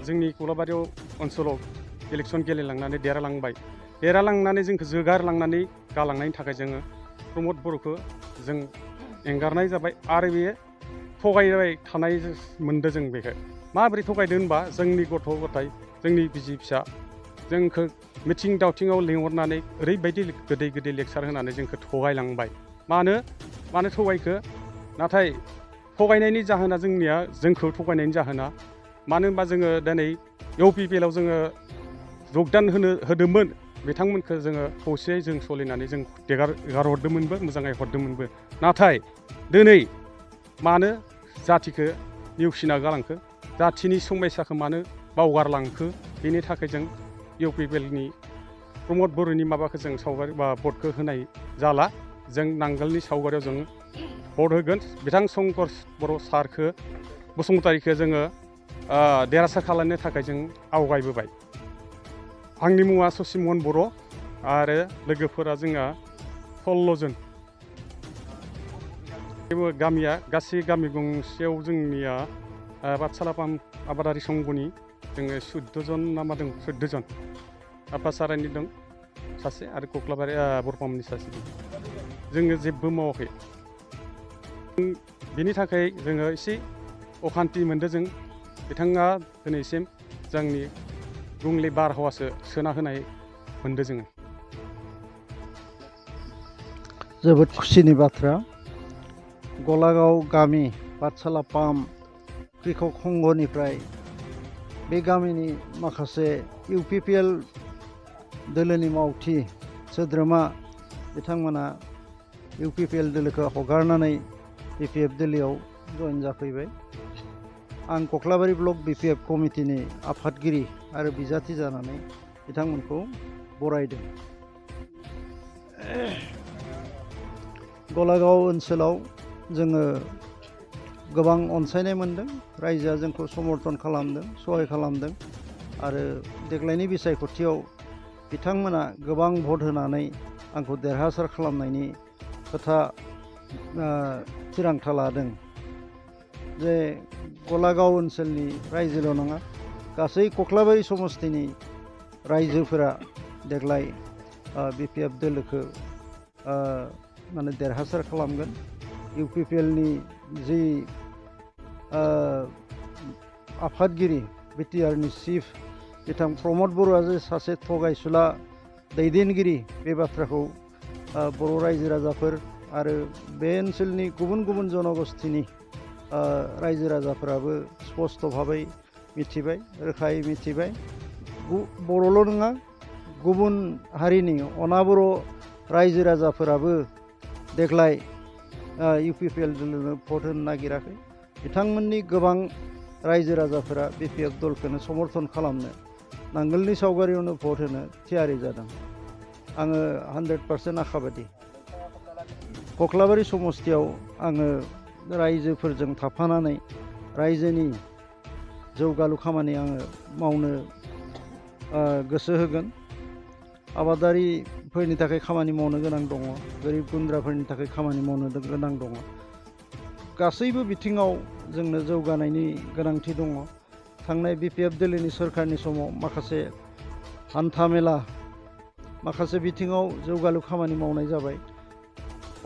जोंनि कलाबारियाव ओनसोलाव इलेक्सन गेलेलांनानै देरहालांनानै जोंखौ जोगारलांनानै गालांनायनि थाखाय जोङो प्रमद बर'खौ जों एंगारनाय जाबाय आरो बे थगायबाय थानाय मोनदों जों बेखौ माबोरै थगायदों होनबा जोंनि गथ' गथाय जोंनि बिसि फिसा जोंखौ मिथिं दावथिङाव लिंहरनानै ओरैबायदि गोदै लेक्सार होनानै जोंखौ थगायलांबाय मानो थगायखो नाथाय थगायनायनि जाहोना जोंनिया जोंखौ थगायनायनि जाहोना मानो होनबा जोङो दिनै UPPL आव जोङो जगदान होदोंमोन बिथांमोनखौ जोङो खौसेयै जों सोलिनानै जों हरदोंमोनबो मोजाङै हरदोंमोनबो नाथाय दिनै मानो जाथिखौ नेवसिना गालांखो जाथिनि समयसाखौ मानो बावगारलांखो बेनि थाखाय जों UPPL नि प्रमद बर'नि माबाखौ जों सावगारि बा भटखौ होनाय जाला जों नांगोलनि सावगारियाव जों भट होगोन बिथां शंकर बर' सारखौ बसुमतारीखौ जोङो देरहासार खालामनो थाखाय जों आवगायबोबाय आंनि मुङा ससिमन बर' आरो लोगोफोरा जोंहा 16 जन गामिया गासै गामि गंसेयाव जोंनिया पाठशाला आबादारि संघनि जोङो 14 जन ना मा दं 14 जन आफासारानि दं सासे आरो कक्लाबारि बरफामनि सासे दं जोङो जेबो मावाखै बिनि थाखाय जोङो एसे अखान्थि मोनदों जों बिथाङा दिनैसिम जोंनि गुंले बारहावासो सोना होनाय मोनदों जोङो जोबोद खुसिनि बाथ्रा गलागाव गामि पाठशाला पाम्प कृषक संघनिफ्राय बे गामिनि माखासे UPPL दोलोनि मावथि सोद्रोमा बिथांमोना UPPL दोलोखौ हगारनानै BPF दोलोआव जइन जाफैबाय आं कक्लाबारि ब्लक BPF कमिटिनि आफादगिरि आरो बिजाथि जानानै बिथांमोनखौ बरायदों गलागाव ओनसोलाव जोङो गोबां अनसायनाय मोनदों रायजोआ जोंखौ समर्थन खालामदों सहाय खालामदों आरो देग्लायनि बिसायख'थियाव बिथांमोना गोबां भट होनानै आंखौ देरहासार खालामनायनि खोथा थिरांथा लादों जे गलागाव ओनसोलनि रायजोल' नङा गासै कक्लाबारि समस्तिनि रायजोफोरा देग्लाय BPF दोलोखौ माने देरहासार खालामगोन UPPL नि जि आफादगिरि BTR नि चिफ बिथां प्रमद बर'आ जे सासे थगायसुला दैदेनगिरि बे बाथ्राखौ बर' रायजो राजाफोर आरो बे ओनसोलनि गुबुन गुबुन जनगोष्ठीनि रायजो राजाफोराबो स्पष्ट भाबै मिथिबाय रोखायै मिथिबाय बर'ल' नङा गुबुन हारिनि अनाबर' रायजो राजाफोराबो देग्लाय UPPL दोलोनो भट होनो नागिराखै बिथांमोननि गोबां रायजो राजाफोरा BPF दलखौनो समर्थन खालामनो नांगोलनि सावगारियावनो भट होनो थियारि जादों आङो 100% आखाबादि कक्लाबारि समस्तियाव आङो रायजोफोरजों थाफानानै रायजोनि जौगालु खामानि आङो मावनो गोसो होगोन आबादारिफोरनि थाखाय खामानि मावनो गोनां दङ गोरिब गुन्द्राफोरनि थाखाय खामानि मावनो गोनां दङ गासैबो बिथिङाव जोंनो जौगानायनि गोनांथि दङ थांनाय BPF दोलोनि सोरखारनि समाव माखासे हान्थामेला माखासे बिथिङाव जौगालु खामानि मावनाय जाबाय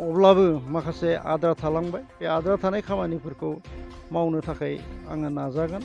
अब्लाबो माखासे आद्रा थालांबाय बे आद्रा थानाय खामानिफोरखौ मावनो थाखाय आङो नाजागोन